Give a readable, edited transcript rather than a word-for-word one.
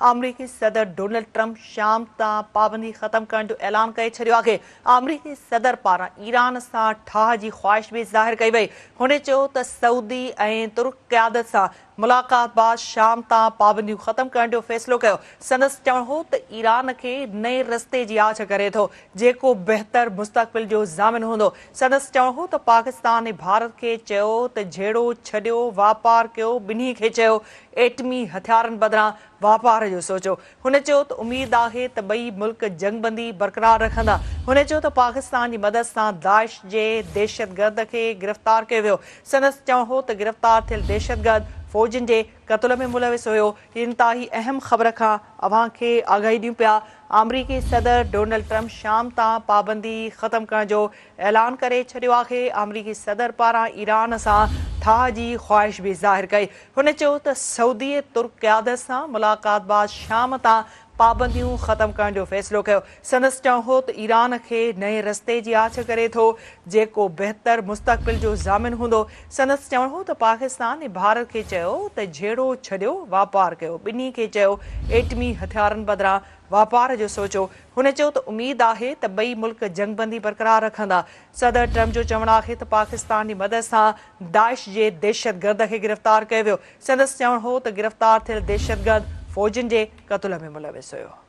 آمريڪي صدر Donald Trump شام تان پابندي ختم ڪرڻ جو اعلان ڪري ڇڏيو آهي. آمريڪي صدر پاران ايران سان ٺاهه جي خواهش به ظاهر ڪئي وئي. هن چيو ته سعودي ۽ ترڪ قيادت سان ملاقات بعد شام تان پابنديون ختم ڪرڻ جو فيصلو ڪيو. سندس چوڻ هو ته ايران کي نئين رستي جي آڇ ڪري ٿو، جيڪو بهتر مستقبل جو ضامن هوندو. سندس چوڻ هو ته پاڪستان ۽ ڀارت کي چيو ته جهيڙو ڇڏيو، واپار ڪيو، ٻنهي کي چيو ايٽمي هٿيارن بدران واپار جو سوچيو. هن چيو ته اميد آهي ته ٻئي ملڪ جنگبندي برقرار رکندا. هن چيو ته پاڪستان جي مدد سان داعش جي دهشتگرد کي گرفتار ڪيو ويو. سندس چوڻ هو ته گرفتار ٿيل دهشتگرد فوجين جي قتل ۾ ملوث هيو. هي انتهائي اهم خبر کان اوهان کي آگاهي ڏيون پيا. آمريڪي صدر ڊونلڊ ٽرمپ شام تان پابندي ختم ڪرڻ جو اعلان ڪري ڇڏيو آهي. آمريڪي صدر پاران ايران سان ٺاهه جي خواهش به ظاهر ڪئي. هن چيو ته سعودي ترڪ قيادت سان ملاقات بعد شام تان پابنديون ختم ڪرڻ جو فيصلو ڪيو. سندس چوڻ هو ته ايران کي نئين رستي جي آڇ ڪري ٿو، جيڪو بهتر مستقبل جو ضامن هوندو. سندس چوڻ هو ته پاڪستان ۽ ڀارت کي چيو ته جهيڙو ڇڏيو، واپار ڪيو، ٻنهي کي چيو ايٽمي هٿيارن بدران واپار جو سوچيو. هن چيو ته اميد آهي ته ٻئي ملڪ جنگبندي برقرار رکندا. صدر ٽرمپ جو چوڻ آهي ته پاڪستان جي مدد سان داعش جي دهشتگرد کي گرفتار ڪيو ويو. سندس چوڻ هو ته گرفتار ٿيل دهشتگرد فوجين جي قتل ۾ ملوث هيو.